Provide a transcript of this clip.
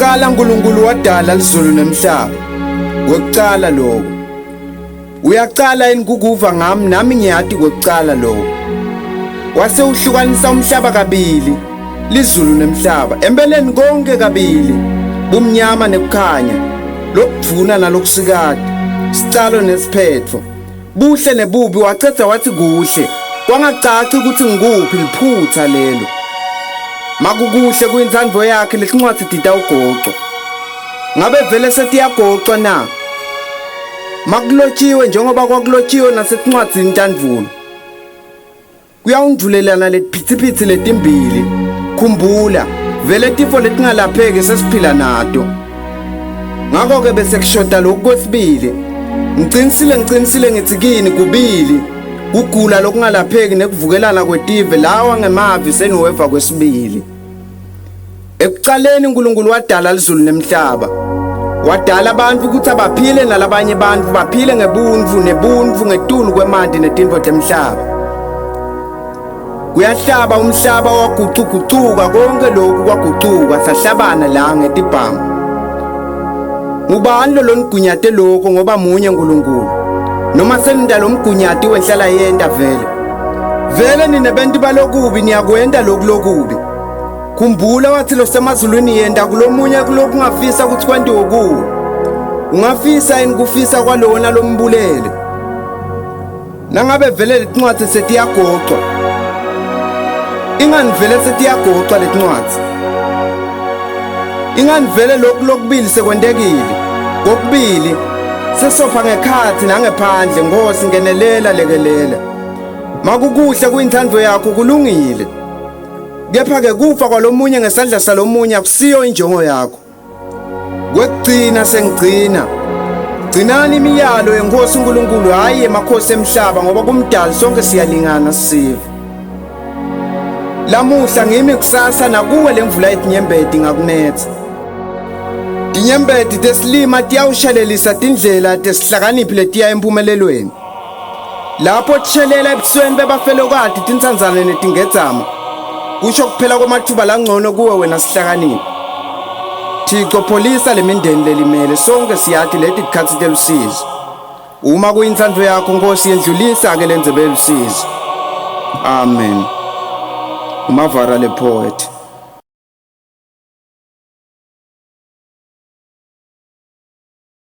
Kwekucala uNkulunkulu wadala lizulu nemhlaba. Kwekucala lokho. Uyaqala yini kukuva ngami nami ngiyati kwekucala lokho. Wase uhlukanisa umhlaba kabili, lizulu nemhlaba. Empeleni konke kabili, bumnyama nekukhanya, lokudvuna nalokusikati, sicalo nesiphetfo. Buhle nebubi wacedza wathi kuhle, kwangacaci ukuthi ngikuphi liphutha lelo. Makukuhle kuyintsandvo yakhe letincwadzi titawugocwa. Ngabe vele setiyagocwa na? Makulotshiwe njengoba kwakulotshiwe nasetincwadzini tandvulo. Kuyawundvulelana letiphitsipitsi letimbili. Khumbula, vele tifo letingalapheki sesiphila nato. Ngakho-ke bese kushoda lokhu kwesibili. Ngicinisile ngicinisile ngithi kini kubili kugula lokungalapheki nekuvukelana kwetive lawa ngemavi seniweva kwesibili. Ekucaleni uNkulunkulu wadala lizulu nemhlaba. Wadala abantu ukuthi abaphile nalabanye abantu baphile ngebuntfu nebuntfu ngetulu kwemanti netintfo temhlaba. Kuyahlaba umhlaba wagucugucuka konke lokhu kwagucuka sahlabana la ngetibhamu. Ngubani lo lonigunyate lokho ngoba munye uNkulunkulu? Noma seninta lomgunyati wenhlala yenta vele. Vele nine benti balokubi niyakwenta lokhu lokubi. Khumbula wathi losemazulwini yenta kulomunye kulokungafisa ukuthi kwentiwe kuwe. Ungafisa yini kufisa kwalona lombulele? Nangabe vele letincwadzi setiyagocwa. Ingani vele setiyagocwa letincwadzi. Ingani vele lokhu lokubili sekwentekile. Kokubili sesopha ngekhatsi nangephandle Nkosi ngenelela lekelela. Makukuhle kuyintsandvo yakho kulungile. Kepha-ke kufa kwalomunye ngesandla salomunye akusiyo injongo yakho. Kwekugcina sengigcina. Gcinani imiyalo yeNkosi uNkulunkulu hhayi yemakhosi emhlaba ngoba kumdali sonke siyalingana sisive. Lamuhla ngimi kusasa nakuwe lemvula yetinyembeti ngakunetsa. Tinyembeti tesilima tiyawushelelisa tindlela tesihlakaniphi letiya empumelelweni. Lapho tishelela ebusweni bebafelokati tintsandzane netingedzama, kusho kuphela kwematfuba langcono kuwe wena sihlakaniphi. Thixo pholisa lemindeni lelimele sonke siyati leti tikhatsi telusizi. Uma kuyintsandvo yakho Nkosi yendlulisa ke lendzebe yelusizi. Amen. Umavara le poet.